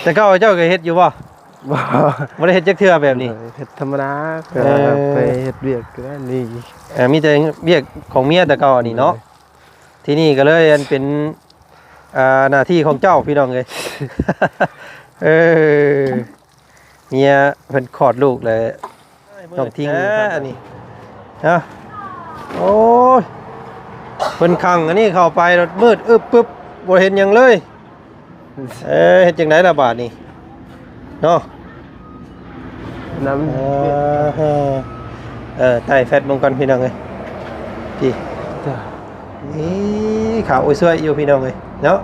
ແຕ່ເກົ່າເຈົ້າກໍເຮັດຢູ່ບໍ່? ບໍ່ ບໍ່ໄດ້ເຮັດຈັກເທື່ອແບບນີ້. ເຮັດທຳມະດາ ເອີ ກໍໄປເຮັດວຽກນັ້ນນີ້ ເອີ ມີແຕ່ວຽກຂອງເມຍແຕ່ເກົ່ານີ້ເນາະ. ໂດຍ ທີ່ນີ້ກໍເລີຍອັນເປັນ ອ່າ ໜ້າທີ່ຂອງເຈົ້າ ພີ່ນ້ອງເອີຍ. ເອີ ເມຍເພິ່ນຄອດລູກແລ້ວ ນ້ອງທິງຢູ່ ແທ້ ນີ້ ຮະ ໂອ້ຍ ເພິ່ນຂັງອັນນີ້ເຂົ້າໄປ ມືດອຶບປຶບ ບໍ່ເຫັນຫຍັງເລີຍ. ເອີ ເຮັດຈັ່ງໃດລະບາດນີ້ເນາະ? ນຳ ເອີ ເອີ ໄຕ້ແຟດເບິ່ງກ່ອນ ພີ່ນ້ອງເອີຍ. ນີ້ ນີ້ ຂາວໂອ້ຍຊ່ວຍຢູ່ ພີ່ນ້ອງເອີຍເນາະ.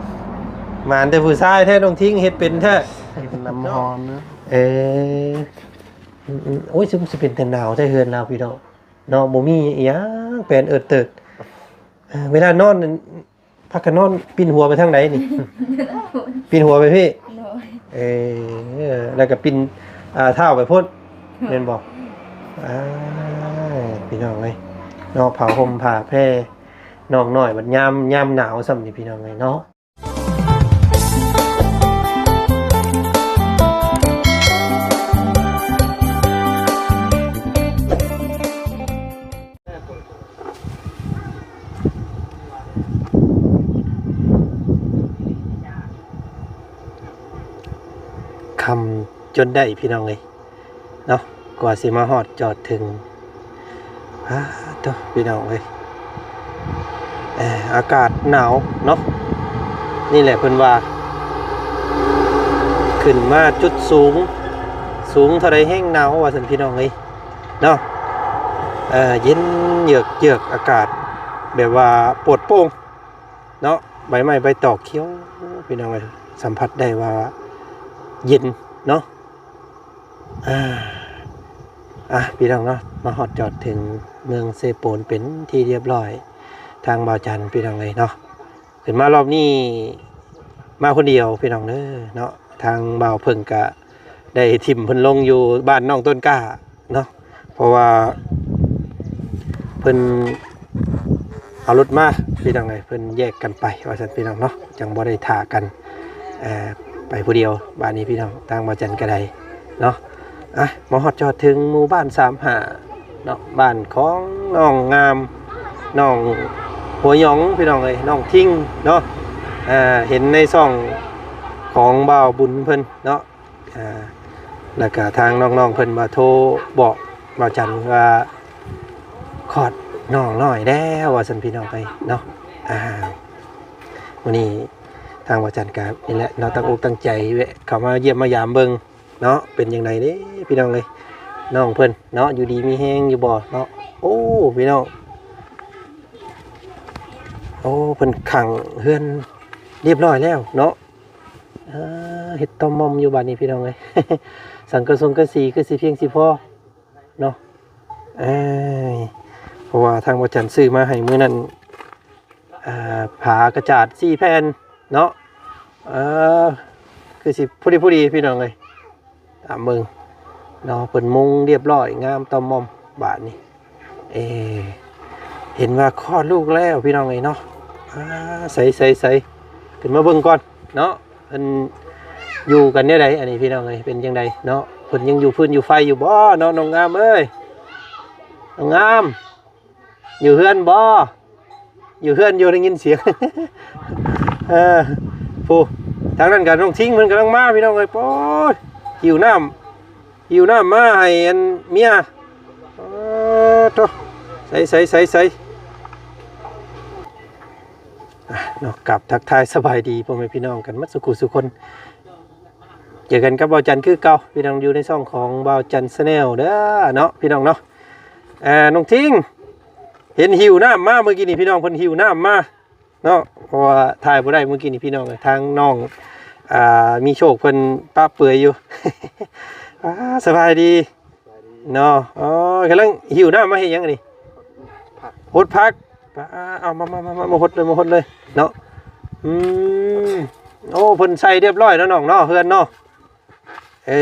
ໝານແຕ່ຜູ້ຊາຍແທ້ ນ້ອງທິງເຮັດເປັນແທ້ ເຮັດນຳຫອມເນາະ. ເອີ ອືມໆ ໂອ້ຍ ຄືຊິເປັນແຕ່ໜາວແທ້ເຮືອນລາວ ພີ່ນ້ອງເນາະ. ບໍ່ມີອີ່ຫຍັງ ແປນເອີດເຕີດ. ເອີ ເວລານອນ ພາກັນນອນປິ່ນຫົວໄປທາງໃດນີ້? ປິ່ນຫົວໄປພີ້. ໂດຍ ເອີ ແລ້ວກໍປິ່ນ ອ່າ ເທົ້າໄປພຸ້ນ ແມ່ນບໍ່? ອ້າຍ ພີ່ນ້ອງເອີຍເນາະ ຜ້າຫົ່ມຜ້າແພ ນ້ອງນ້ອຍບັດຍາມ ຍາມໜາວຊ້ຳນີ້ ພີ່ນ້ອງເອີຍເນາະ. ຄ່ຳຈົນໄດ້ ພີ່ນ້ອງເອີຍເນາະ ກວ່າຊິມາຮອດຈອດເຖິງ. ອາ ໂທ້ ພີ່ນ້ອງເອີຍ ເອີ ອາກາດໜາວເນາະ. ນີ້ແຫຼະເພິ່ນວ່າ ຂຶ້ນມາຈຸດສູງ ສູງເທົ່າໃດແຮ່ງໜາວ ວ່າຊັ້ນ ພີ່ນ້ອງເອີຍເນາະ. ເອີ ເຢັນເຢືອກໆ ອາກາດແບບວ່າປອດໂປ່ງເນາະ ໃບໄມ້ໃບຕອກຂຽວ ພີ່ນ້ອງເອີຍ ສຳຜັດໄດ້ວ່າເຢັນເນາະ. ອ່າ ອ່ະ ພີ່ນ້ອງເນາະ ມາຮອດຈອດເຖິງເມືອງເຊໂປນເປັນທີ່ຮຽບຮ້ອຍ. ທາງບ່າວຈັນ ພີ່ນ້ອງເອີຍເນາະ ຂຶ້ນມາລອບນີ້ມາຄົນດຽວ ພີ່ນ້ອງເດີເນາະ. ທາງບ່າວເພິ່ງກະໄດ້ຖິ້ມເພິ່ນລົງຢູ່ບ້ານນ້ອງຕົ້ນກ້າເນາະ ເພາະວ່າເພິ່ນເອົາລົດມາ ພີ່ນ້ອງເອີຍ ເພິ່ນແຍກກັນໄປ ວ່າຊັ້ນ ພີ່ນ້ອງເນາະ ຈັ່ງບໍ່ໄດ້ຖ້າກັນ ເອີ ໄປຜູ້ດຽວ. ບາດນີ້ ພີ່ນ້ອງ ທາງບ່າວຈັນກໍໄດ້ເນາະ ອ່ະ ມາຮອດຈອດເຖິງໝູ່ບ້ານສາມຫ້າເນາະ ບ້ານຂອງນ້ອງງາມ ນ້ອງຫົວຫຍອງ ພີ່ນ້ອງເອີຍ ນ້ອງທິງເນາະ. ເອີ ເຫັນໃນຊ່ອງຂອງບ່າວບຸນເພິ່ນເນາະ ອ່າ ແລ້ວກະທາງນ້ອງໆເພິ່ນມາໂທບອກບ່າວຈັນວ່າຄອດນ້ອງນ້ອຍແລ້ວ ວ່າຊັ້ນ ພີ່ນ້ອງເອີຍເນາະ. ອ່າ ມື້ນີ້ທາງບ່າວຈັນກະນີ້ແຫຼະເນາະ ຕັ້ງອົກຕັ້ງໃຈແວະເຂົ້າມາຢ້ຽມມາຢາມເບິ່ງເນາະ. ເປັນຈັ່ງໃດເດ້ ພີ່ນ້ອງເອີຍ ນ້ອງເພິ່ນເນາະ ຢູ່ດີມີແຮງຢູ່ບໍ່ເນາະ? ໂອ້ ພີ່ນ້ອງ ໂອ້ ເພິ່ນຂັງເຮືອນຮຽບຮ້ອຍແລ້ວເນາະ. ເອີ ເຮັດຕ່ອມໝ່ອມຢູ່ບາດນີ້ ພີ່ນ້ອງເອີຍ ສັງກະສົງກະສີຄືຊິພຽງຊິພໍເນາະ. ເອີ ເພາະວ່າທາງບ່າວຈັນຊື້ມາໃຫ້ມື້ນັ້ນ ອ່າ ຜ້າກະຈາດສີ່ແຜ່ນເນາະ. ເອີ ຄືຊິພໍດີໆ ພີ່ນ້ອງເອີຍ ຕາມເບິ່ງເນາະ ເພິ່ນມຸງຮຽບຮ້ອຍງາມຕ່ອມໝ່ອມ. ບາດນີ້ ເອ ເຫັນວ່າຄອດລູກແລ້ວ ພີ່ນ້ອງເອີຍເນາະ. ອ່າ ໃສໆໆ ຂຶ້ນມາເບິ່ງກ່ອນເນາະ ເພິ່ນຢູ່ກັນແນວໃດ ອັນນີ້ ພີ່ນ້ອງເອີຍ ເປັນຈັ່ງໃດເນາະ? ເພິ່ນຍັງຢູ່ຟືນຢູ່ໄຟຢູ່ບໍ່ເນາະ ນ້ອງງາມເອີຍ? ນ້ອງງາມ ຢູ່ເຮືອນບໍ່? ຢູ່ເຮືອນຢູ່ ໄດ້ຍິນສຽງ ເອີ ຜູ້ ທາງນັ້ນກໍນ້ອງທິງເພິ່ນກຳລັງມາ ພີ່ນ້ອງເອີຍ. ໂອ້ຍ ຫິວນ້ຳ ຫິວນ້ຳມາໃຫ້ອັນເມຍ. ເອີ ໂທ້ ໃສໆໆໆ ອ່ະ ເນາະ ກັບທັກທາຍສະບາຍດີພໍ່ແມ່ພີ່ນ້ອງກັນໝົດສູ່ຜູ້ສູ່ຄົນ. ເຈີກັນກັບບ່າວຈັນຄືເກົ່າ ພີ່ນ້ອງ ຢູ່ໃນຊ່ອງຂອງບ່າວຈັນ Channel ເດີເນາະ ພີ່ນ້ອງເນາະ. ອ່າ ນ້ອງທິງ ເຫັນຫິວນ້ຳມາເມື່ອກີ້ນີ້ ພີ່ນ້ອງ ເພິ່ນຫິວນ້ຳມາເນາະ ເພາະວ່າຖ່າຍບໍ່ໄດ້ເມື່ອກີ້ນີ້ ພີ່ນ້ອງ. ທາງນ້ອງ ອ່າ ມີໂຊກເພິ່ນປະເປືອຍຢູ່. ອ່າ ສະບາຍດີເນາະ. ອໍ ກຳລັງຫິວນ້ຳມາເຮັດຫຍັງອັນນີ້? ຫົດຜັກ. ປາ ເອົາ ມາ ມາ ມາ ມາຫົດເລີຍ ມາຫົດເລີຍເນາະ. ອືມ ໂອ້ ເພິ່ນໃສ່ຮຽບຮ້ອຍເນາະ ນ້ອງເນາະ ເຮືອນເນາະ. ເອີ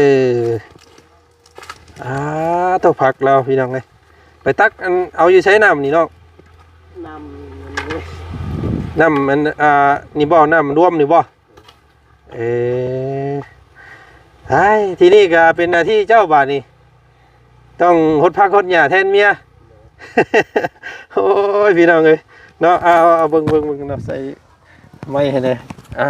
ອ່າ ໂທ້ ຜັກລາວ ພີ່ນ້ອງເອີຍ. ໄປຕັກອັນ ເອົາຢູ່ໃສນ້ຳນີ້ນ້ອງ? ນ້ຳ ນ້ຳອັນ ອ່າ ນີ້ບໍ່? ນ້ຳລວມນີ້ບໍ່? ເອີ ໄອ້ ທີນີ້ກໍເປັນໜ້າທີ່ເຈົ້າບາດນີ້ ຕ້ອງຫົດຜັກຫົດຫຍ້າແທນເມຍ. ໂອ້ຍ ພີ່ນ້ອງເອີຍເນາະ ເອົາ ເອົາ ເບິ່ງ ເບິ່ງ ເບິ່ງເນາະ ໃສ່ໄມ້ໃຫ້ແດ່. ອ່າ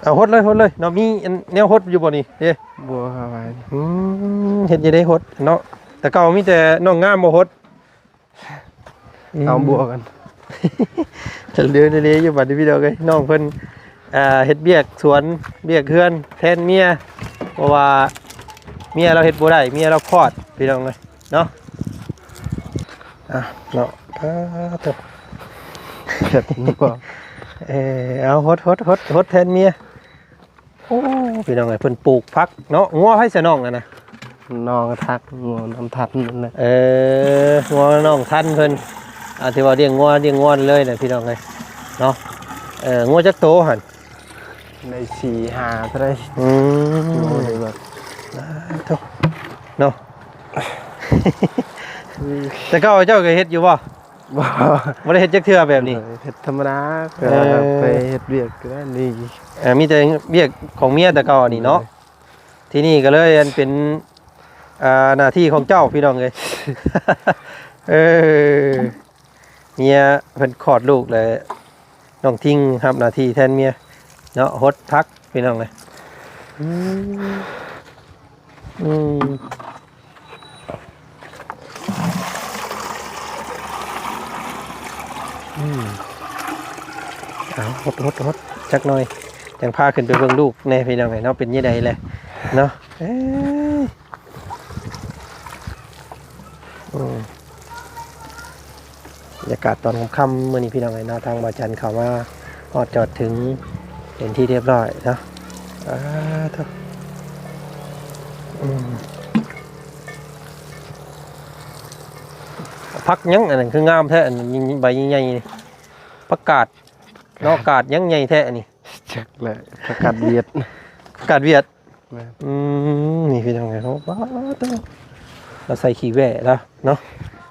ເອົາ ຫົດເລີຍ ຫົດເລີຍເນາະ. ມີອັນແນວຫົດຢູ່ບໍ່ນີ້ເດ້? ບໍ່ ຫາໄວ້. ອືມ ເຮັດຢູ່ໃດຫົດເນາະ. ແຕ່ເກົ່າມີແຕ່ນ້ອງງາມບໍ່ຫົດ. ອືມ ເອົາບົວກັນ ເດີນເລຢູ່ບັດນີ້ພີ່ນ້ອງເອີຍ. ນ້ອງເພິ່ນ ອ່າ ເຮັດວຽກສວນວຽກເຮືອນແທນເມຍ ເພາະວ່າເມຍລາວເຮັດບໍ່ໄດ້ ເມຍລາວຄອດ ພີ່ນ້ອງເອີຍເນາະ. ອ່າ ເນາະ ອ່າ ໂທ້ ເອີ ເອົາ ຫົດ ຫົດ ຫົດ ຫົດແທນເມຍ. ໂອ້ ພີ່ນ້ອງເອີຍ ເພິ່ນປູກຜັກເນາະ. ງົວໃຜຊະນ້ອງຫັ້ນນະ? ນ້ອງທັນ ງົວນ້ອງທັນນັ້ນແຫຼະ. ເອີ ງົວນ້ອງທັນເພິ່ນ ອ່າ ທີ່ວ່າລ້ຽງງົວລ້ຽງງວນເລີຍນະ ພີ່ນ້ອງເອີຍເນາະ. ເອີ ງົວຈັກໂຕຫັ້ນ? ໄດ້ສີ່ຫ້າເທົ່າໃດ. ອືມ ໂອ້ ໄດ້ແບບ ອ່າ ໂທ້ ເນາະ. ແຕ່ເກົ່າເຈົ້າກໍເຮັດຢູ່ບໍ່? ບໍ່ ບໍ່ໄດ້ເຮັດຈັກເທື່ອແບບນີ້. ເຮັດທຳມະດາ ເອີ ໄປເຮັດວຽກນັ້ນນີ້. ເອີ ມີແຕ່ວຽກຂອງເມຍແຕ່ເກົ່ານີ້ເນາະ. ໂດຍ ທີນີ້ກໍເລີຍອັນເປັນ ອ່າ ໜ້າທີ່ຂອງເຈົ້າ ພີ່ນ້ອງເອີຍ. ເອີ ເມຍເພິ່ນຄອດລູກແລ້ວ ນ້ອງທິງຮັບໜ້າທີ່ແທນເມຍເນາະ ຫົດຜັກ ພີ່ນ້ອງເອີຍ. ອືມ ອືມ ອືມ ເອົາ ຫົດ ຫົດ ຫົດຈັກໜ່ອຍ ຈັ່ງພາຂຶ້ນໄປເບິ່ງລູກແດ່ ພີ່ນ້ອງເອີຍເນາະ. ເປັນຈັ່ງໃດແຫຼະເນາະ? ເອີຍ ອືມ ບັນຍາກາດຕອນຄ່ຳໆມື້ນີ້ ພີ່ນ້ອງເອີຍເນາະ ທາງບ່າວຈັນເຂົ້າມາຮອດຈອດເຖິງເປັນທີ່ຮຽບຮ້ອຍເນາະ. ອ່າ ໂທ້ ອືມ ຜັກຫຍັງອັນນັ້ນຄືງາມແທ້ ອັນໃບໃຫຍ່ໆນີ້? ຜັກກາດເນາະ ກາດຫຍັງໃຫຍ່ແທ້ອັນນີ້? ຈັກແຫຼະ ຜັກກາດຫວຽດ ຜັກກາດຫວຽດ. ແມ່ນ ອືມ ນີ້ພີ່ນ້ອງເອີຍເນາະ ວ້າວ ລາວໃສ່ຂີ້ແຫວ້ລາວເນາະ.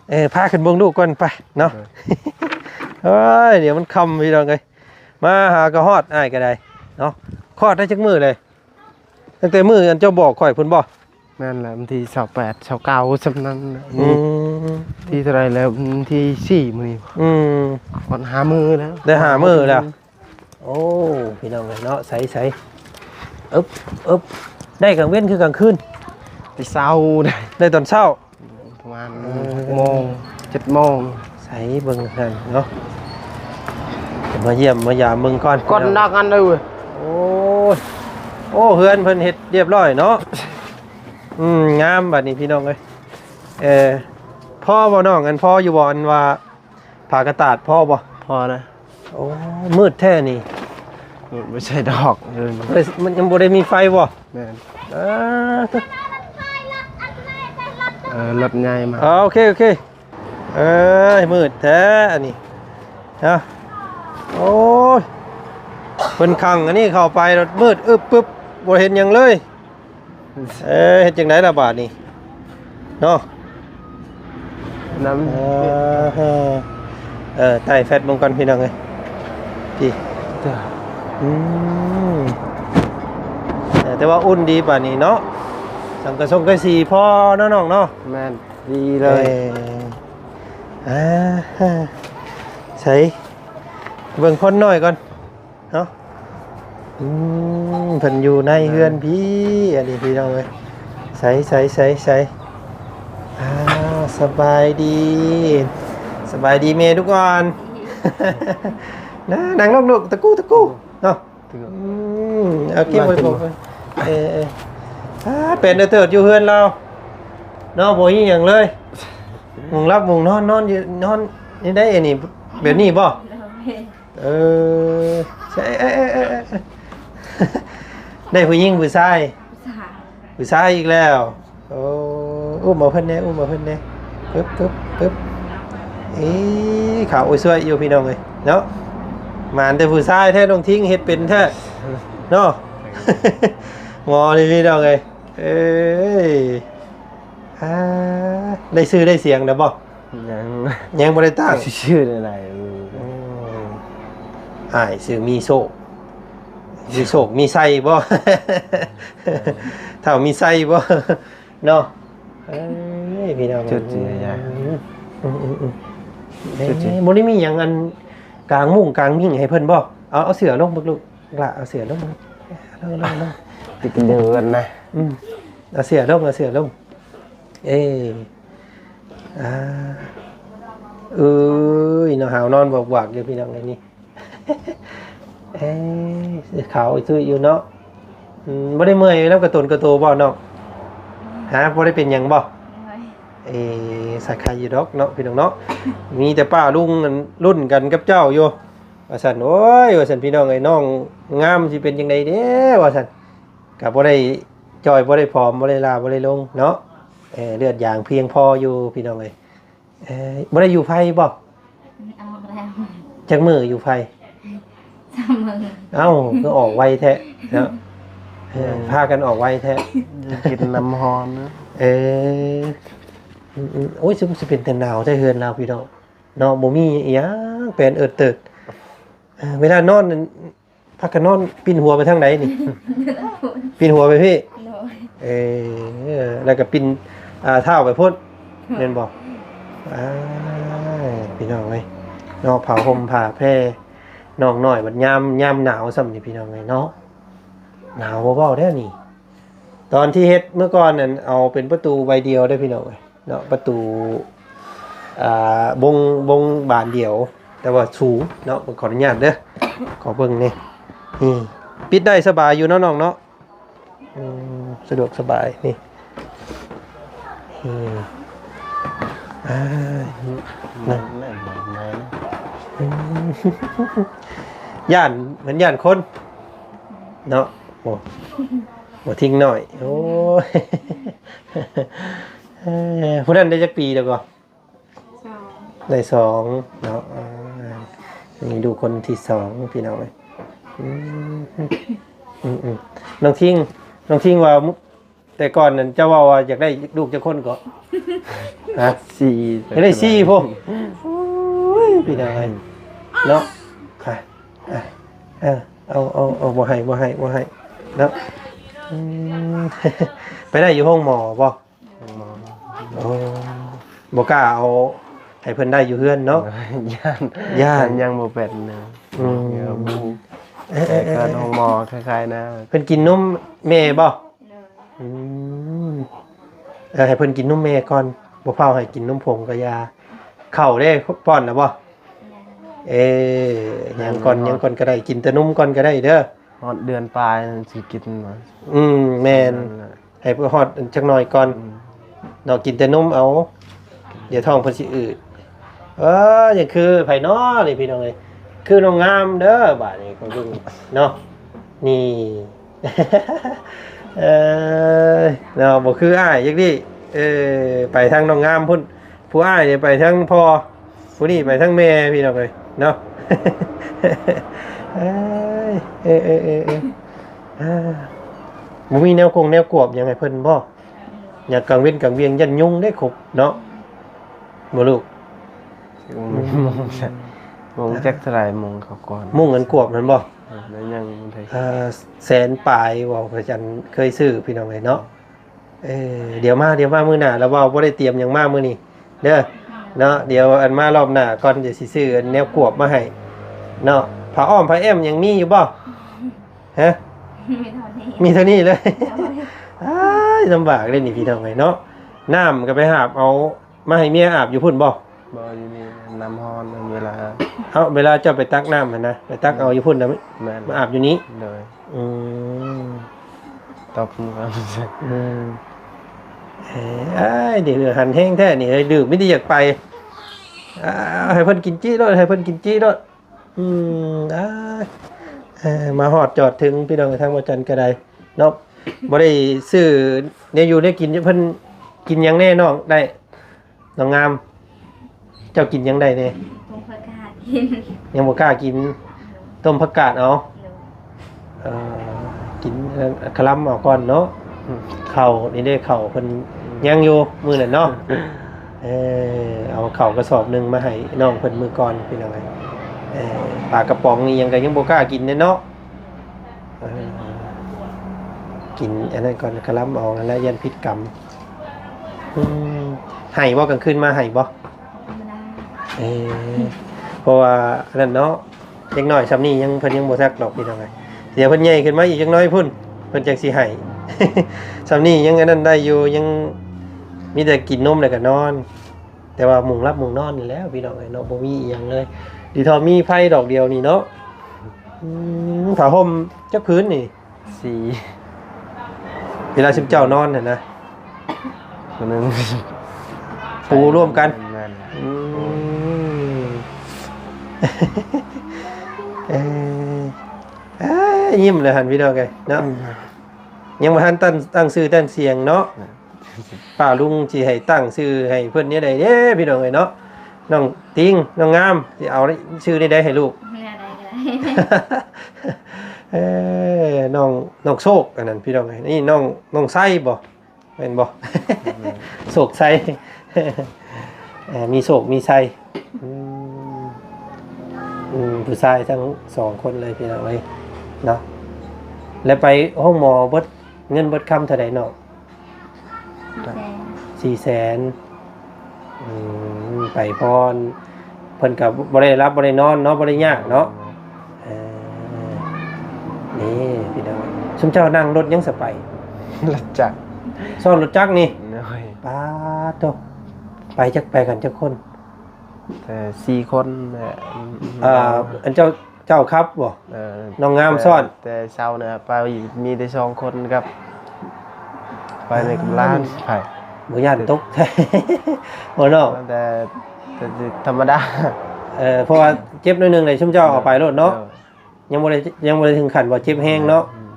ເອີ ພາຂຶ້ນເບິ່ງລູກກ່ອນໄປເນາະ. ໂດຍ ເອີຍ ດຽວມັນຄ່ຳພີ່ນ້ອງເອີຍ ມາຫາກໍຮອດ ອ້າຍກໍໄດ້ເນາະ. ຄອດໄດ້ຈັກມື້ເລີຍ? ຕັ້ງແຕ່ມື້ອັນເຈົ້າບອກຂ້ອຍພຸ້ນບໍ່? ແມ່ນແຫຼະ ວັນທີຊາວແປດ ຊາວເກົ້າ ຊ່ຳນັ້ນແຫຼະ. ອືມ ທີເທົ່າໃດແລ້ວ? ວັນທີສີ່ມື້ນີ້. ອືມ ຮອດຫ້າມື້ແລ້ວ ໄດ້ຫ້າມື້ແລ້ວ. ໂອ້ ພີ່ນ້ອງເອີຍເນາະ ໃສໆ ອຶບ ອຶບ ໄດ້ກາງເວັນຄືກາງຄືນ? ແຕ່ເຊົ້າ ໄດ້ຕອນເຊົ້າ ປະມານ ເອີ ຫົກໂມງ ເຈັດໂມງ. ໃສເບິ່ງຫັ້ນເນາະ ມາຢ້ຽມມາຢາມເບິ່ງກ່ອນ ກ່ອນນັກອັນເດີ. ໂອ້ ໂອ້ ເຮືອນເພິ່ນເຮັດຮຽບຮ້ອຍເນາະ. ອືມ ງາມບັດນີ້ ພີ່ນ້ອງເອີຍ. ເອີ ພໍບໍ່ນ້ອງ ອັນພໍຢູ່ບໍ່ ອັນວ່າ ຜ້າກະຕາດພໍບໍ່? ພໍນະ. ໂອ້ ມືດແທ້ນີ້ ບໍ່ໃສ່ດອກເລີຍ. ບໍ່ໄດ້ ມັນຍັງບໍ່ໄດ້ມີໄຟບໍ່? ແມ່ນ. ເອີ ເອີ ລົດໃຫຍ່ມາ. ອໍ ໂອເຄ ໂອເຄ. ເອີຍ ມືດແທ້ອັນນີ້ນະ. ໂອ້ຍ ເພິ່ນຂັງອັນນີ້ເຂົ້າໄປ ມືດອຶບປຶບ ບໍ່ເຫັນຫຍັງເລີຍ. ເອີ ເຮັດຈັ່ງໃດລະບາດນີ້ເນາະ? ນຳ ເອີ ເອີ ໄຕ້ແຟດເບິ່ງກ່ອນ ພີ່ນ້ອງເອີຍ. ພີ້ ອືມ ເອີ ແຕ່ວ່າອຸ່ນດີປານນີ້ເນາະ. ສັງກະສົງກະສີພໍເນາະນ້ອງເນາະ. ແມ່ນ ດີເລີຍ. ເອີ ອ່າ ໃສ ເບິ່ງຄົນນ້ອຍກ່ອນ. ເນາະ ອືມ ເພິ່ນຢູ່ໃນເຮືອນພີ້ ອັນນີ້ພີ່ນ້ອງເອີຍ. ໃສ ໃສ ໃສ ໃສ ອ່າ ສະບາຍດີ ສະບາຍດີແມ່ລູກອ່ອນ. ນະ ນັ່ງລົງລູກ ຕະກູ ຕະກູ ເນາະ. ອືມ ໂອເຄ ມາ ມາ ມາ ເອີ ເອີ ອ່າ ເປັນເຕີດຢູ່ເຮືອນລາວເນາະ ບໍ່ມີຫຍັງເລີຍ. ມຸງຫຼັບມຸງນອນ ນອນຢູ່ ນອນຢູ່ໃດ ອັນນີ້ ແບບນີ້ບໍ່? ໂດຍ. ເອີ ໃຊ່ ເອີ ເອີ ເອີ ເອີ ໄດ້ຜູ້ຍິງຜູ້ຊາຍ? ຜູ້ຊາຍ. ຜູ້ຊາຍອີກແລ້ວ. ໂອ້ ອຸ້ມເອົາເພິ່ນແດ່ ອຸ້ມເອົາເພິ່ນແດ່. ປຶບ ປຶບ ປຶບ. ເອີ ຂາວໂອ້ຍຊ່ວຍຢູ່ ພີ່ນ້ອງເອີຍເນາະ. ໝານແຕ່ຜູ້ຊາຍແທ້ ນ້ອງທິງເຮັດເປັນແທ້ເນາະ. ໝໍນີ້ ພີ່ນ້ອງເອີຍ ເອີຍ. ອ່າ ໄດ້ຊື່ໄດ້ສຽງແລ້ວບໍ່? ຍັງ ຍັງບໍ່ໄດ້ຕັ້ງ. ຊິຊື່ແນວໃດ? ເອີ ອືມ ອ້າຍຊື່ມີໂຊກ. ຊິໂຊກມີໄຊບໍ່? ເຖົ້າມີໄຊບໍ່? ເນາະ ເອີຍ ພີ່ນ້ອງ ຈຸດຊິຍາ ອືມ ອືມ ອືມ ເອີຍ ຈຸດຊິ ບໍ່ໄດ້ມີຫຍັງ ອັນ ກາງມຸ້ງກາງມິ້ງໃຫ້ເພິ່ນບໍ່? ເອົາ ເອົາເສື້ອລົງເບິ່ງລູກ ລະ ເອົາເສື້ອລົງເບິ່ງ ລົງ ລົງ ລົງ ຕິດກັນເດີນນະ ອືມ ເອົາເສື້ອລົງ ເອົາເສື້ອລົງ ເອີ ອ່າ ເອີຍ ເນາະ ຫາວນອນວອກໆຢູ່ ພີ່ນ້ອງເອີຍ ນີ້ ເອີ ຂາວອີ່ຕຸ້ຍຢູ່ເນາະ ອືມ ບໍ່ໄດ້ເມື່ອຍນຳກະຕົນກະໂຕບໍ່ນ້ອງ? ຮະ ບໍ່ໄດ້ເປັນຫຍັງບໍ່? ເອີ ສາໄຄຢູ່ດອກເນາະ ພີ່ນ້ອງເນາະ ມີແຕ່ປ້າລຸງ ລຸ້ນກັນກັບເຈົ້າຢູ່ ວ່າຊັ້ນ ໂອ້ຍ ວ່າຊັ້ນ ພີ່ນ້ອງເອີຍ ນ້ອງງາມຊິເປັນຈັ່ງໃດເດ້ ວ່າຊັ້ນ ກະບໍ່ໄດ້ຈ່ອຍ ບໍ່ໄດ້ຜອມ ບໍ່ໄດ້ຫຼ້າ ບໍ່ໄດ້ລົງເນາະ ເອີ ເລືອດຢາງພຽງພໍຢູ່ ພີ່ນ້ອງເອີຍ ເອີ ບໍ່ໄດ້ຢູ່ໄພບໍ່? ອອກແລ້ວ ຈັກມື້ຢູ່ໄພ? ສາມມື້ ເອົ້າ ຄືອອກໄວແທ້ເນາະ ເອີ ພາກັນອອກໄວແທ້ ກິນນ້ຳຮ້ອນນະ ເອີ ອືມໆ ໂອ້ຍ ຊິ ຊິເປັນແຕ່ໜາວແທ້ເຮືອນລາວ ພີ່ນ້ອງເນາະ ບໍ່ມີອີ່ຫຍັງ ແປນເອີດເຕີດ ເອີ ເວລານອນນັ້ນ ພາກັນນອນປິ່ນຫົວໄປທາງໃດນີ້? ປິ່ນຫົວໄປພີ້ ໂດຍ ເອີ ແລ້ວກໍປິ່ນ ອ່າ ເທົ້າໄປພຸ້ນ ແມ່ນບໍ່? ອ້າຍ ພີ່ນ້ອງເອີຍເນາະ ຜ້າຫົ່ມຜ້າແພ ນ້ອງນ້ອຍບັດຍາມ ຍາມໜາວຊ່ຳນີ້ ພີ່ນ້ອງເອີຍເນາະ ໜາວບໍ່ເວົ້າແທ້ນີ້ ຕອນທີ່ເຮັດເມື່ອກ່ອນນັ້ນ ເອົາເປັນປະຕູໃບດຽວເດີ້ ພີ່ນ້ອງເອີຍ ເນາະ ປະຕູ ອ່າ ບົງ ບົງບານດຽວ ແຕ່ວ່າສູງເນາະ ເບິ່ງ ຂໍອະນຸຍາດເດີ້ ຂໍເບິ່ງນີ້ ນີ້ ປິດໄດ້ສະບາຍຢູ່ເນາະນ້ອງເນາະ ອືມ ສະດວກສະບາຍ ນີ້ ນີ້ ອ່າ ນັ້ນ ອືມ ຢ້ານ ເພິ່ນຢ້ານຄົນເນາະ ໂອ້ ບໍ່ ທີງນ້ອຍ ໂອ້ຍ ເອີ ຜູ້ນັ້ນໄດ້ຈັກປີແລ້ວກໍ? ສອງ ໄດ້ສອງເນາະ ເອີ ນີ້ລູກຄົນທີສອງ ພີ່ນ້ອງເອີຍ ອືມ ອືມໆ ນ້ອງທິງ ນ້ອງທິງວ່າ ແຕ່ກ່ອນນັ້ນເຈົ້າເວົ້າວ່າຢາກໄດ້ລູກຈັກຄົນເກາະ? ຮະ ສີ່ ຢາກໄດ້ສີ່ພຸ້ນ ໂອ້ຍ ພີ່ນ້ອງເອີຍ ເນາະ ອ່ະ ອ່ະ ເອີ ເອົາ ເອົາ ເອົາ ບໍ່ໃຫ້ ບໍ່ໃຫ້ ບໍ່ໃຫ້ ເນາະ ອືມ ໄປໄດ້ຢູ່ໂຮງໝໍບໍ່? ໂອ້ ບໍ່ກ້າເອົາໃຫ້ເພິ່ນໄດ້ຢູ່ເຮືອນເນາະ ຢ້ານ ຢ້ານ ຍັງບໍ່ເປັນນະ ອືມ ເອີ ເອີ ເອີ ເອີ ເອີ ໂຮງໝໍຄ້າຍໆນະ ເພິ່ນກິນນົມແມ່ບໍ່? ໂດຍ ອືມ ເອີ ໃຫ້ເພິ່ນກິນນົມແມ່ກ່ອນ ບໍ່ຟ້າວໃຫ້ກິນນົມຜົງກະຢ່າ ເຂົ້າເດ້ ປ້ອນແລ້ວບໍ່? ຍັງ ເອີ ຍັງກ່ອນ ຍັງກ່ອນກະໄດ້ ກິນແຕ່ນົມກ່ອນກະໄດ້ເດີ້ ຮອດເດືອນປາຍຊິກິນ ອືມ ແມ່ນ ນັ້ນແຫຼະ ໃຫ້ເພິ່ນຮອດຈັກໜ້ອຍກ່ອນ ອືມ ເນາະ ກິນແຕ່ນົມເອົາ ດຽວທ້ອງເພິ່ນຊິອືດ ເອີ ຍັງຄືໃຜນໍນີ້ ພີ່ນ້ອງເອີຍ ຄືນ້ອງງາມເດີ້ ບາດນີ້ຂ້ອຍເບິ່ງເນາະ ນີ້ ເອີ ເນາະ ບໍ່ຄືອ້າຍຈັກດີ້ ເອີ ໄປທາງນ້ອງງາມພຸ້ນ ຜູ້ອ້າຍນີ້ໄປທາງພໍ່ ຜູ້ນີ້ໄປທາງແມ່ ພີ່ນ້ອງເອີຍເນາະ ເອີ ເອີ ເອີ ບໍ່ມີແນວກົງແນວກວບຫຍັງໃຫ້ເພິ່ນບໍ່? ຍາມກາງເວັນກາງວຽນຢ້ານຍຸງເດ້ຄົບເນາະ ບໍ່ລູກ? ມຸງ ມຸງຈັກເທົ່າໃດ ມຸງເຂົາກ່ອນ ມຸງອັນກວບນັ້ນບໍ່? ເອີ ແລ້ວຍັງ ເອີ ແສນປາຍບໍ່ ພະຈັນເຄີຍຊື້ ພີ່ນ້ອງເອີຍເນາະ. ເອີ ດຽວມາ ດຽວມາມື້ໜ້າ ລະເວົ້າບໍ່ໄດ້ຕຽມຫຍັງມາມື້ນີ້ເດີເນາະ. ດຽວອັນມາລອບໜ້າກ່ອນ ດຽວຊິຊື້ອັນແນວກວບມາໃຫ້ເນາະ. ຜ້າອ້ອມຜ້າແອ້ມຍັງມີຢູ່ບໍ່? ຮະ? ມີເທົ່ານີ້ ມີເທົ່ານີ້ເລີຍ. ໂດຍ ອ້າຍ ລຳບາກເລີຍນີ້ພີ່ນ້ອງເອີຍເນາະ. ນ້ຳກໍໄປຫາບເອົາມາໃຫ້ເມຍອາບຢູ່ພຸ້ນບໍ່? ບໍ່ ຢູ່ນີ້ນ້ຳຮ້ອນ ເວລາ ເອົ້າ ເວລາເຈົ້າໄປຕັກນ້ຳຫັ້ນນະ ໄປຕັກເອົາຢູ່ພຸ້ນນະ ແມ່ນ ມາອາບຢູ່ນີ້. ໂດຍ ອືມ ຕອບ ອືມ ເອີຍ ເອີຍ ເດ ຫັນແຮງແທ້ນີ້ເອີຍ ດື້ ມີແຕ່ຢາກໄປ. ອ່າ ໃຫ້ເພິ່ນກິນຈີ້ໂລດ ໃຫ້ເພິ່ນກິນຈີ້ໂລດ. ອືມ ອ່າ ເອີ ມາຮອດຈອດເຖິງ ພີ່ນ້ອງ ທາງບໍ່ຈັນກໍໄດ້ເນາະ ບໍ່ໄດ້ຊື້ແນວຢູ່ແນວກິນ ເພິ່ນກິນຫຍັງແດ່ນ້ອງ ໄດ້ ນ້ອງງາມ ເຈົ້າກິນຫຍັງໄດ້ແດ່? ຕົ້ມຜັກກາດກິນ ຍັງບໍ່ກ້າກິນ ຕົ້ມຜັກກາດເອົາ. ໂດຍ ເອີ ກິນ ເອີ ຄະລຳເອົາກ່ອນເນາະ. ອືມ ເຂົ້ານີ້ເດ້ ເຂົ້າເພິ່ນ ອືມ ຍັງຢູ່ມື້ນັ້ນເນາະ. ເອີ ເອົາເຂົ້າກະສອບໜຶ່ງມາໃຫ້ນ້ອງເພິ່ນມື້ກ່ອນ ພີ່ນ້ອງເອີຍ. ເອີ ປາກະປ໋ອງອີ່ຫຍັງກະຍັງບໍ່ກ້າກິນເດ້ເນາະ. ເອີ ກິນອັນນັ້ນກ່ອນ ກະລຳເອົາຫັ້ນແຫຼະ ຢ້ານຜິດກຳ. ອືມ ໄຫ້ບໍ່? ກາງຄືນມາໄຫ້ບໍ່? ທຳມະດາ. ເອີ ເພາະວ່າອັນນັ້ນເນາະ ເດັກນ້ອຍຊ່ຳນີ້ຍັງ ເພິ່ນຍັງບໍ່ຈັກດອກພີ່ນ້ອງເອີຍ. ດຽວເພິ່ນໃຫຍ່ຂຶ້ນມາອີກຈັກໜ້ອຍພຸ້ນ ເພິ່ນຈັ່ງຊິໄຫ້. ຊ່ຳນີ້ຍັງອັນນັ້ນໄດ້ຢູ່ ຍັງມີແຕ່ກິນນົມແລ້ວກະນອນ. ແຕ່ວ່າມຸງຫຼັບມຸງນອນນີ້ແຫຼະພີ່ນ້ອງເອີຍເນາະ ບໍ່ມີອີ່ຫຍັງເລີຍ. ດີເທົ່າມີໄຟດອກດຽວນີ້ເນາະ. ອືມ ຜ້າຫົ່ມຈັກຜືນນີ້? ສີ່. ເວລາຊຸມເຈົ້ານອນຫັ້ນນະ ຜູ້ໜຶ່ງ ປູລວມກັນ. ແມ່ນ. ອືມ ເອີ ເອີ ຍິ້ມເລີຍຫັ້ນພີ່ນ້ອງເອີຍເນາະ. ອືມ ຍັງບໍ່ທັນຕັ້ງ ຕັ້ງຊື່ຕັ້ງສຽງເນາະ. ປ້າລຸງຊິໃຫ້ຕັ້ງຊື່ໃຫ້ເພິ່ນແນວໃດເດ້ພີ່ນ້ອງເອີຍເນາະ? ນ້ອງຕິງ ນ້ອງງາມ ຊິເອົາຊື່ແນວໃດໃຫ້ລູກ? ແນວໃດກໍໄດ້. ເອີ ນ້ອງ ນ້ອງໂຊກ ອັນນັ້ນພີ່ນ້ອງເອີຍ. ນີ້ນ້ອງ ນ້ອງໄຊບໍ່? ແມ່ນບໍ່? ແມ່ນ. ໂຊກໄຊ. ເອີ ມີໂຊກມີໄຊ. ອືມ ອືມ ຜູ້ຊາຍທັງສອງຄົນເລີຍພີ່ນ້ອງເອີຍເນາະ. ແລ້ວໄປໂຮງໝໍເບິດເງິນເບິດຄຳເທົ່າໃດນ້ອງ? ສີ່ແສນ. ສີ່ແສນ. ອືມ ໄປພອນ ເພິ່ນກະບໍ່ໄດ້ຫຼັບບໍ່ໄດ້ນອນເນາະ ບໍ່ໄດ້ຍາກເນາະ. ເອີ ນີ້ພີ່ນ້ອງ ຊຸມເຈົ້ານັ່ງລົດຫຍັງສະໄປ? ລົດຈັກ. ຊ້ອນລົດຈັກນີ້? ໂດຍ. ປາດໂທ້ ໄປຈັກ ໄປກັນຈັກຄົນ? ແຕ່ສີ່ຄົນແຫຼະ. ເອີ ອັນເຈົ້າ ເຈົ້າຂັບບໍ່? ເອີ ນ້ອງງາມຊ້ອນ. ແຕ່ ແຕ່ເຊົ້ານະໄປມີແຕ່ສອງຄົນກັບ ໄປໃນກັບຫຼານ. ບໍ່ຢ້ານຕົກ ບໍ່ເນາະ? ແຕ່ ແຕ່ທຳມະດາ. ເອີ ເພາະວ່າເຈັບໜ້ອຍໜຶ່ງແຫຼະ ຊຸມເຈົ້າເອົາໄປໂລດເນາະ. ເອີ ຍັງບໍ່ໄດ້ ຍັງບໍ່ໄດ້ເຖິງຂັ້ນວ່າເຈັບແຮງເນາະ. ອືມ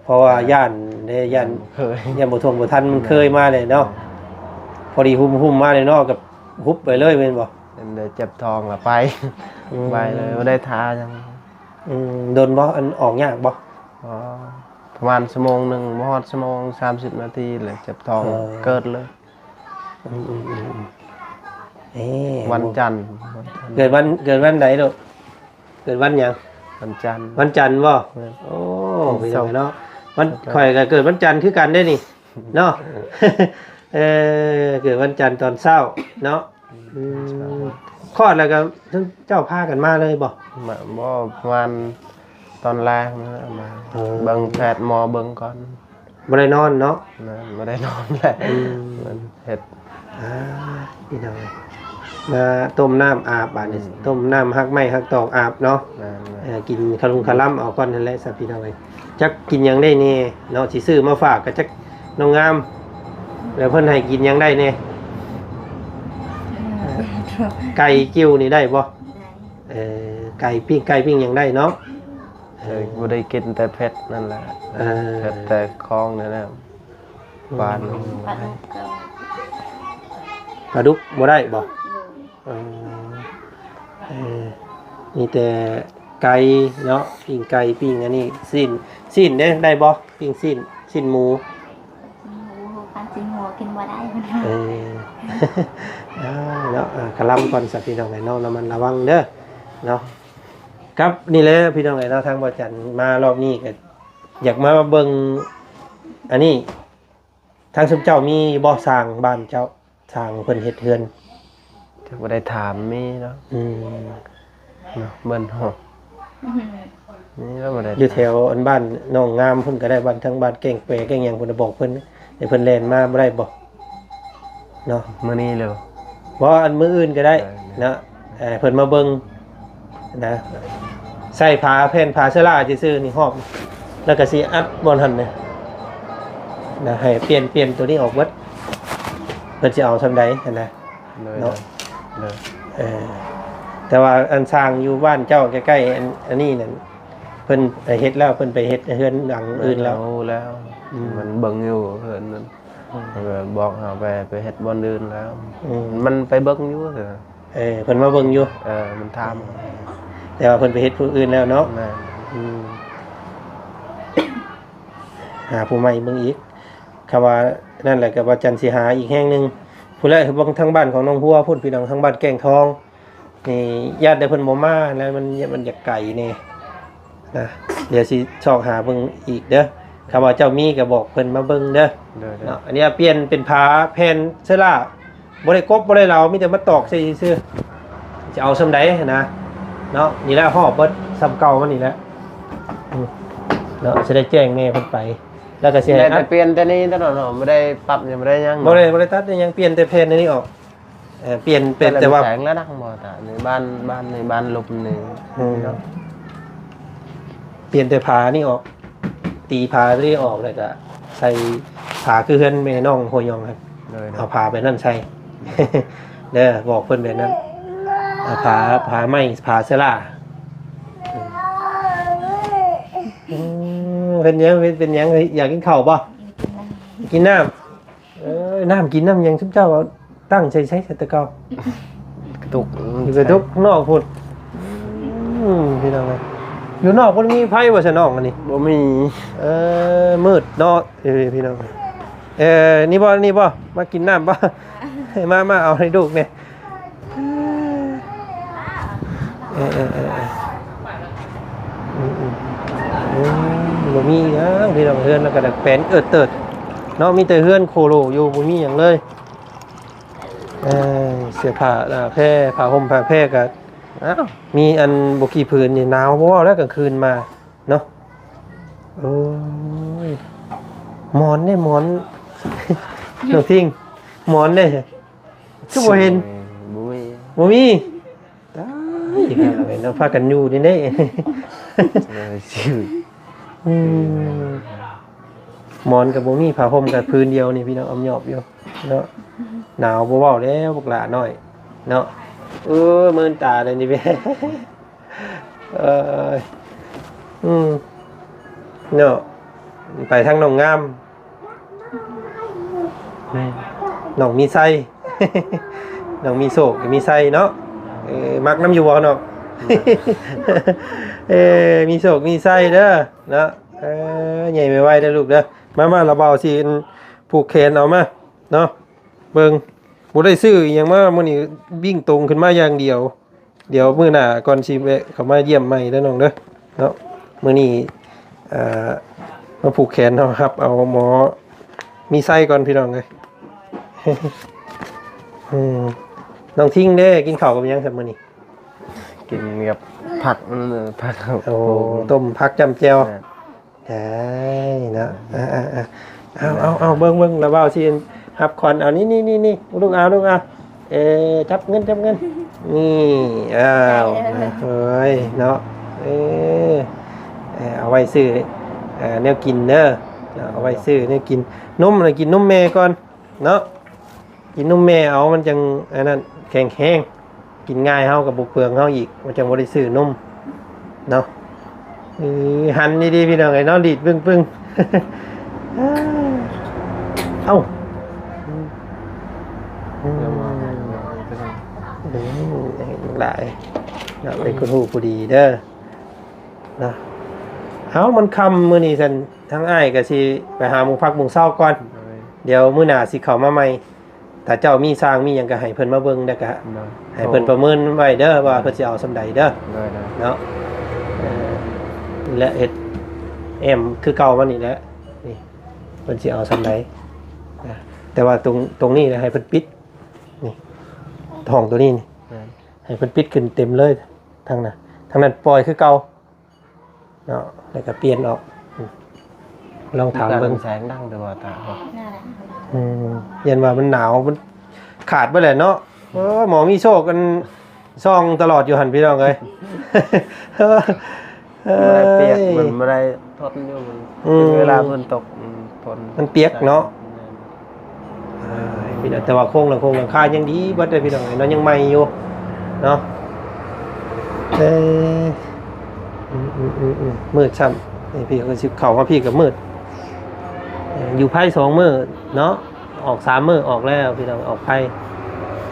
ເພາະວ່າຢ້ານເດ້ ຢ້ານ ຢ້ານບໍ່ເຄີຍ ຢ້ານບໍ່ທ່ວງບໍ່ທັນ ມັນເຄີຍມາແລ້ວເນາະ. ອືມ ພໍດີຫຸ້ມໆມາແລ້ວເນາະ ກໍຫຸບໄປເລີຍແມ່ນບໍ່? ອັນໃດເຈັບທ້ອງລະໄປ. ອືມ ໄປເລີຍ ບໍ່ໄດ້ຖ້າຫຍັງ. ອືມ ດົນບໍ່? ອັນອອກຍາກບໍ່? ອໍ ປະມານຊົ່ວໂມງໜຶ່ງ ບໍ່ຮອດຊົ່ວໂມງ ສາມສິບນາທີແລ້ວເຈັບທ້ອງ. ເອີ ເກີດເລີຍ. ອືມໆໆໆ ເອີ ວັນຈັນ ວັນຈັນ. ເກີດວັນ ເກີດວັນໃດລູກ? ເກີດວັນຫຍັງ? ວັນຈັນ. ວັນຈັນບໍ່? ແມ່ນ. ໂອ້ ພີ່ນ້ອງເນາະ ວັນ ຂ້ອຍກໍເກີດວັນຈັນຄືກັນເດ້ນີ້ເນາະ. ເອີ ເກີດວັນຈັນຕອນເຊົ້າເນາະ. ອືມ ອືມ ຄອດແລ້ວກໍເຈົ້າພາກັນມາເລີຍບໍ່? ມາ ບໍ່ ປະມານຕອນແລງນະມາ. ເອີ ເບິ່ງແພດ ໝໍເບິ່ງກ່ອນ. ບໍ່ໄດ້ນອນເນາະ. ແມ່ນ ບໍ່ໄດ້ນອນແຫຼະ. ອືມ ມັນເຮັດ ອ່າ ພີ່ນ້ອງເອີຍ ມາຕົ້ມນ້ຳອາບບາດນີ້. ອືມ ຕົ້ມນ້ຳຮັກໄມ້ຮັກຕອກອາບເນາະ. ແມ່ນໆ ເອີ ກິນຄະລຸງຄະລຳເອົາກ່ອນຫັ້ນແຫຼະຊະພີ່ນ້ອງເອີຍ. ຈັກກິນຫຍັງໄດ້ແດ່ເນາະ ຊິຊື້ມາຝາກກໍຈັກນ້ອງງາມ ແລ້ວເພິ່ນໃຫ້ກິນຫຍັງໄດ້ແດ່? ເອີ ໄກ່ກິ່ວນີ້ໄດ້ບໍ່? ໄດ້. ເອີ ໄກ່ ປີ້ງໄກ່ປີ້ງຫຍັງໄດ້ເນາະ. ເອີ ເອີ ບໍ່ໄດ້ກິນແຕ່ເຜັດນັ້ນແຫຼະ. ເອີ ເຜັດແຕ່ຂອງນັ້ນແຫຼະ. ອືມ ຫວານ ປາດຸກກໍ ປາດຸກບໍ່ໄດ້ບໍ່? ໂດຍ. ເອີ ເອີ ມີແຕ່ໄກ່ເນາະ ປີ້ງໄກ່ ປີ້ງອັນນີ້ ຊີ້ນ ຊີ້ນເດ້ ໄດ້ບໍ່? ປີ້ງຊີ້ນ ຊີ້ນໝູ. ຊີ້ນໝູ ຄັນຊີ້ນຫົວກິນບໍ່ໄດ້. ເອີ ເອົາເນາະ ເອີ ກະລຳກ່ອນຊະພີ່ນ້ອງເອີຍເນາະ ລະມັດລະວັງເດີເນາະ. ກັບນີ້ແຫຼະພີ່ນ້ອງເອີຍເນາະ ທາງບ່າວຈັນມາລອບນີ້ກໍຢາກມາເບິ່ງອັນນີ້ ທາງຊຸມເຈົ້າມີບໍ່ ຊ່າງບ້ານເຈົ້າ ຊ່າງເພິ່ນເຮັດເຮືອນ? ຈັກບໍ່ໄດ້ຖາມ ມີເນາະ. ອືມ ເນາະ ເບິ່ງເນາະ. ອືມ ນີ້ລະບໍ່ໄດ້ ຢູ່ແຖວອັນບ້ານໜອງງາມພຸ້ນກໍໄດ້ ບ້ານ ທາງບ້ານແກ້ງແປ ແກ້ງຫຍັງພຸ້ນ ບອກເພິ່ນ ໃຫ້ເພິ່ນແລ່ນມາບໍ່ໄດ້ບໍ່? ເນາະ ມື້ນີ້ເລີຍບໍ່? ອັນມື້ອື່ນກໍໄດ້ ເອີ ເນາະ. ເອີ ເພິ່ນມາເບິ່ງນະ ໃສ່ຜ້າແຜ່ນຜ້າເຊື້ອລາຊື່ໆນີ້ ຮອບ ແລ້ວກໍຊິອັດບ່ອນຫັ້ນນະ ນະ ໃຫ້ປ່ຽນ ປ່ຽນໂຕນີ້ອອກເບິດ ເພິ່ນຊິເອົາສ່ຳໃດຫັ້ນນະ. ໂດຍ ເນາະ ໂດຍ ເອີ ແຕ່ວ່າອັນຊ່າງຢູ່ບ້ານເຈົ້າໃກ້ໆ ອັນ ອັນນີ້ນັ້ນ ເພິ່ນໄປເຮັດແລ້ວ ເພິ່ນໄປເຮັດເຮືອນຫຼັງອື່ນແລ້ວ. ຮູ້ແລ້ວ ອືມ ມັນເບິ່ງຢູ່ເຮືອນນັ້ນ ອືມ ເພິ່ນກໍບອກເຮົາໄປ ໄປເຮັດບ່ອນອື່ນແລ້ວ. ອືມ ມັນໄປເບິ່ງຢູ່. ເອີ ເພິ່ນມາເບິ່ງຢູ່. ເອີ ມັນຖາມ ແຕ່ວ່າເພິ່ນໄປເຮັດຜູ້ອື່ນແລ້ວເນາະ. ແມ່ນ. ອືມ ຫາຜູ້ໃໝ່ເບິ່ງອີກ. ຄຳວ່ານັ້ນແຫຼະ ກໍວ່າຈັນຊິຫາອີກແຫ່ງໜຶ່ງ ພຸ້ນແຫຼະ ເບິ່ງທາງບ້ານຂອງນ້ອງຫົວພຸ້ນ ພີ່ນ້ອງ ທາງບ້ານແກ້ງທອງນີ້ ຢ້ານແຕ່ເພິ່ນບໍ່ມາ ແລ້ວມັນ ມັນຢາກໄກແດ່ນະ. ດຽວຊິຊອກຫາເບິ່ງອີກເດີ. ຄຳວ່າເຈົ້າມີກໍບອກເພິ່ນມາເບິ່ງເດີ. ໂດຍໆ ເນາະ. ອັນນີ້ປ່ຽນເປັນຝາແຜ່ນເຊີລ່າ ບໍ່ໄດ້ກົບບໍ່ໄດ້ເຫຼົາ ມີແຕ່ມາຕອກໃສ່ຊື່ໆ ຈະເອົາສ່ຳໃດຫັ້ນນະ ເນາະ. ນີ້ແຫຼະຮອບເບິດສ່ຳເກົ່າມັນນີ້ແຫຼະ ອືມ ເນາະ. ຊິໄດ້ແຈ້ງແມ່ເພິ່ນໄປ ແລ້ວກໍຊິໃຫ້ ແຕ່ປ່ຽນແຕ່ນີ້ເທົ່ານັ້ນເນາະ ບໍ່ໄດ້ປັບຫຍັງ ບໍ່ໄດ້ຫຍັງ ບໍ່ໄດ້ ບໍ່ໄດ້ຕັດຫຍັງ ປ່ຽນແຕ່ແຜ່ນອັນນີ້ອອກ. ເອີ ປ່ຽນເປັນ ແຕ່ວ່າແຂງລະດັງບໍ່ຕາ ໃນບ້ານ ບ້ານ ໃນບ້ານລົມນີ້ ອືມ ເນາະ. ປ່ຽນແຕ່ຝານີ້ອອກ ຕີຝານີ້ອອກ ແລ້ວກໍໃສ່ຝາຄືເຮືອນແມ່ນ້ອງຫົວຫຍອງຫັ້ນ. ໂດຍໆ ເອົາຝາແບບນັ້ນໃສ່ເດີ ບອກເພິ່ນແບບນັ້ນ. ເອົາຝາ ຝາໄມ້ ຝາເຊລາ. ອືມ ເປັນຫຍັງ ເປັນ ເປັນຫຍັງ ຢາກກິນເຂົ້າບໍ່? ກິນນ້ຳ. ເອີ ນ້ຳກິນນ້ຳຫຍັງ ຊຸມເຈົ້າເອົາຕັ້ງໃສ່ໃສແຕ່ເກົ່າ? ກະຕຸກ ຢູ່ກະຕຸກຂ້າງນອກພຸ້ນ. ອືມ ພີ່ນ້ອງເອີຍ ຢູ່ນອກບໍ່ມີໄຟບໍ່ຊະນ້ອງ ອັນນີ້? ບໍ່ມີ. ເອີ ມືດເນາະ ເອີ ພີ່ນ້ອງ. ເອີ ນີ້ບໍ່ ນີ້ບໍ່ ມາກິນນ້ຳບໍ່? ມາ ມາເອົາໃຫ້ລູກແດ່. ເອີ ເອີ ເອີ ເອີ ອືມ ອືມ ອືມ ບໍ່ມີຫຍັງພີ່ນ້ອງ ເຮືອນລາວກໍດັດແປງເອີດເຕີດເນາະ ມີແຕ່ເຮືອນໂຄໂລຢູ່ ບໍ່ມີຫຍັງເລີຍ. ເອີ ເສື້ອຜ້າໜ້າແພ ຜ້າຫົ່ມຜ້າແພກໍ ອ້າວ ມີອັນບໍ່ກີ່ຜືນນີ້ ໜາວບໍ່ເວົ້າແລ້ວກາງຄືນມາເນາະ. ໂອ້ຍ ໝອນເດ້ ໝອນ ນ້ອງທິງ ໝອນເດ້ ຄືບໍ່ເຫັນ? ບໍ່ມີ ບໍ່ມີ. ຕາຍ ເນາະ ພາກັນຢູ່ນີ້ເດ້. ເອີ ຊື່ ອືມ ໝອນກໍບໍ່ມີ ຜ້າຫົ່ມກໍຜືນດຽວນີ້ ພີ່ນ້ອງ ອຳຍອບຢູ່ເນາະ. ໜາວບໍ່ເວົ້າແລ້ວ ບັກຫຼ້ານ້ອຍເນາະ. ເອີ ມື່ນຕາເລີຍນີ້ ເອີ ອືມ ເນາະ ໄປທາງໜອງງາມ ແມ່ນ ນ້ອງມີໄຊ ນ້ອງມີໂຊກມີໄຊເນາະ. ເອີ ມັກນຳຢູ່ບໍ່ນ້ອງ? ເອີ ມີໂຊກມີໄຊເດີເນາະ. ເອີ ໃຫຍ່ໄວໆເດີລູກເດີ. ມາໆ ລະບ່າວຊິຜູກແຂນເອົາມາເນາະ. ເບິ່ງ ບໍ່ໄດ້ຊື້ອີ່ຫຍັງມາ ມື້ນີ້ວິ່ງຕົງຂຶ້ນມາຢ່າງດຽວ. ດຽວມື້ໜ້າກ່ອນຊິແວະເຂົ້າມາຢ້ຽມໃໝ່ເດີນ້ອງເດີເນາະ. ມື້ນີ້ ເອີ ມາຜູກແຂນເຮົາຮັບເອົາໝໍມີໄຊກ່ອນ ພີ່ນ້ອງເອີຍ. ອືມ ນ້ອງທິງເດ້ ກິນເຂົ້າກັບຫຍັງຊະມື້ນີ້? ກິນກັບຜັກ ເອີ ຜັກ ໂອ້ ຕົ້ມຜັກຈ້ຳແຈ່ວ ແມ່ນ. ໄດ້ເນາະ ອ່າໆໆ ເອົາໆໆ ເບິ່ງໆ ລະບ່າວຊິຮັບຂວັນ ເອົາ ນີ້ໆໆ ລູກເອົາ ລູກເອົາ ເອີ ຈັບເງິນ ຈັບເງິນ ນີ້ ອ້າວ ເອີຍ ເນາະ ເອີ ເອີ ເອົາໄວ້ຊື້ ເອີ ແນວກິນເດີ ເນາະ ເອົາໄວ້ຊື້ແນວກິນ ນົມນະ ກິນນົມແມ່ກ່ອນເນາະ. ກິນນົມແມ່ເອົາ ມັນຈັ່ງອັນນັ້ນ ແຂງແຮງ ກິນງ່າຍ ເຮົາກໍບໍ່ເປືອງເຮົາອີກ ມັນຈັ່ງບໍ່ໄດ້ຊື້ນົມເນາະ. ເອີ ຫັນດີໆ ພີ່ນ້ອງເອີຍເນາະ ດີດປຶ້ງໆ ເອົ້າ ອືມ ອືມ ຫຼາຍເນາະ ເປັນຄົນຮູ້ຜູ້ດີເດີເນາະ. ເອົ້າ ມັນຄ່ຳມື້ນີ້ຊັ້ນ ທາງອ້າຍກໍຊິໄປຫາໝູ່ພັກໝູ່ເຊົາກ່ອນ ໂດຍ ດຽວມື້ໜ້າຊິເຂົ້າມາໃໝ່. ຖ້າເຈົ້າມີຊ່າງມີຫຍັງກໍໃຫ້ເພິ່ນມາເບິ່ງ ແລ້ວກໍ ໂດຍ ໃຫ້ເພິ່ນປະເມີນໄວ້ເດີວ່າ ໂດຍ ເພິ່ນຊິເອົາສ່ຳໃດເດີ ໂດຍໆ ເນາະ. ເອີ ແລະເຮັດແອ້ມຄືເກົ່າມານີ້ແຫຼະ ນີ້ ເພິ່ນຊິເອົາສ່ຳໃດ ນະ ແຕ່ວ່າຕົງ ຕົງນີ້ນະ ໃຫ້ເພິ່ນປິດ ນີ້ ຫ້ອງຕົວນີ້ນີ້ ແມ່ນ ໃຫ້ເພິ່ນປິດຂຶ້ນເຕັມເລີຍ ທາງນັ້ນ ທາງນັ້ນປ່ອຍຄືເກົ່າ ເນາະ ແລ້ວກໍປ່ຽນອອກ ອືມ ລອງຖາມເບິ່ງ ແສງດັງແຕ່ວ່າຕາ ອືມ ຢ້ານວ່າມັນໜາວ ມັນຂາດເບິດແຫຼະເນາະ. ເອີ ໝໍມີໂຊກ ອັນ ສ່ອງຕະຫຼອດຢູ່ຫັ້ນ ພີ່ນ້ອງເອີຍ ເອີ ມັນບໍ່ໄດ້ປຽກ ມັນບໍ່ໄດ້ທົນຢູ່ ມັນ ອືມ ເວລາຝົນຕົກ ອືມ ຝົນ ມັນປຽກເນາະ. ເອີ ພີ່ນ້ອງ ແຕ່ວ່າໂຄງຫຼັງ ໂຄງຫຼັງຄາຍັງດີເບິດເດ້ ພີ່ນ້ອງເອີຍເນາະ ຍັງໃໝ່ຢູ່ເນາະ. ເອີ ອືມໆໆໆ ມືດຊ້ຳ ນີ້ ພີ່ກໍຊິເຂົ້າມາ ພີ່ກໍມືດ ເອີ ຢູ່ໄພສອງມື້ເນາະ ອອກສາມມື້ອອກແລ້ວ ພີ່ນ້ອງ ອອກໄພ.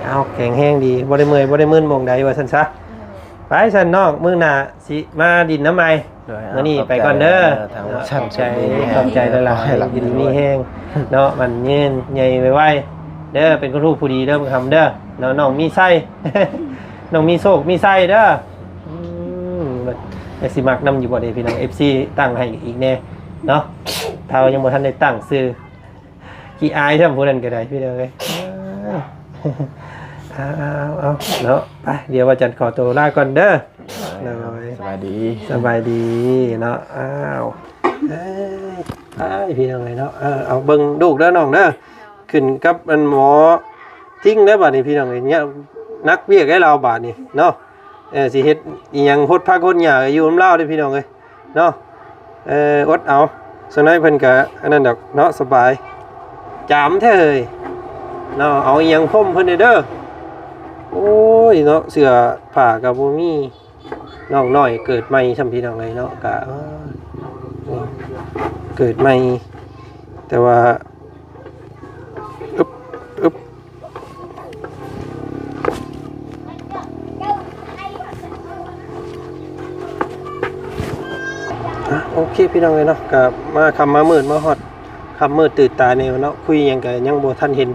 ເອົາ ແຂງແຮງດີ ບໍ່ໄດ້ເມື່ອຍ ບໍ່ໄດ້ມຶນໝ່ອງໃດ ວ່າຊັ້ນຊະ. ໄປຊັ້ນນ້ອງ ມື້ໜ້າຊິມາດິນນຳໃໝ່. ໂດຍ ມື້ນີ້ໄປກ່ອນເດີ ຂອບໃຈ ຂອບໃຈຫຼາຍໆ ຢູ່ດີມີແຮງເນາະ ໝັ້ນຍືນໃຫຍ່ໄວໆເດີ ເປັນຄົນຮູ້ຜູ້ດີເດີ ບຸນຄຳເດີ ເນາະ ນ້ອງມີໄຊ ນ້ອງມີໂຊກມີໄຊເດີ. ອືມ ຈັກຊິມັກນຳຢູ່ບໍ່ເດ້ພີ່ນ້ອງ ເອັຟຊີຕັ້ງໃຫ້ອີກແດ່ເນາະ. ເຮົາຍັງບໍ່ທັນໄດ້ຕັ້ງຊື່ ຂີ້ອາຍຊ້ຳຜູ້ນັ້ນກໍໄດ້ພີ່ນ້ອງເອີຍ. ເອົາໆໆເນາະ ໄປ ດຽວວ່າຈັນຂໍໂຕລາກ່ອນເດີ. ໂດຍ ສະບາຍດີ ສະບາຍດີເນາະ. ອ້າວ ເອີຍ ໄປພີ່ນ້ອງເອີຍເນາະ. ເອົາ ເບິ່ງລູກເດີນ້ອງເດີ ຂຶ້ນກັບອັນໝໍທິງເດີບາດນີ້ພີ່ນ້ອງເອີຍ. ຍາ ໜັກວຽກໃຫ້ລາວບາດນີ້ເນາະ. ເອີ ຊິເຮັດອີ່ຫຍັງຫົດຜັກຫົດຫຍ້າຢູ່ນຳລາວເດ້ພີ່ນ້ອງເອີຍເນາະ. ເອີ ອົດເອົາ ສ່ວນໃຫຍ່ເພິ່ນກະອັນນັ້ນດອກເນາະ ສະບາຍ. ຈາມແທ້ເຮີ້ຍເນາະ ເອົາອີ່ຫຍັງພົມເພິ່ນແດ່ເດີ. ໂອ້ຍເນາະ ເສື້ອຜ້າກະບໍ່ມີ. ນ້ອງນ້ອຍເກີດໃໝ່ຊ້ຳພີ່ນ້ອງເອີຍເນາະ ກະ ເອີ ເກີດໃໝ່ ແຕ່ວ່າ ອຶບ ອຶບ ອ່ະ ໂອເຄພີ່ນ້ອງເອີຍເນາະ ກະມາຄ່ຳມາມືດ ມາຮອດຄ່ຳມືດຕື່ນຕາແດ່ເນາະ. ຄຸຍຫຍັງກະຍັງບໍ່ທັນເຫັນ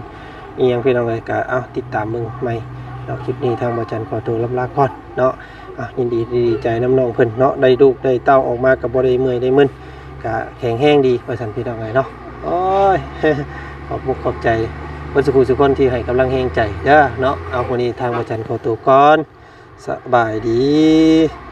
ອີ່ຫຍັງພີ່ນ້ອງເອີຍ. ກະ ເອົາ ຕິດຕາມເບິ່ງໃໝ່ເນາະ. ຄລິບນີ້ທາງບ່າວຈັນຂໍໂຕລ່ຳລາກ່ອນເນາະ. ອ່ະ ຍິນດີ ດີໃຈນຳນ້ອງເພິ່ນເນາະ ໄດ້ລູກໄດ້ເຕົ້າອອກມາກໍບໍ່ໄດ້ເມື່ອຍໄດ້ມຶນ ກະແຂງແຮງດີວ່າຊັ້ນພີ່ນ້ອງເອີຍເນາະ. ໂອ້ຍ ຂອບອົກຂອບໃຈເບິດສູ່ຜູ້ສູ່ຄົນທີ່ໃຫ້ກຳລັງແຮງໃຈເດີເນາະ. ເອົາ ມື້ນີ້ທາງບ່າວຈັນຂໍໂຕກ່ອນ ສະບາຍດີ.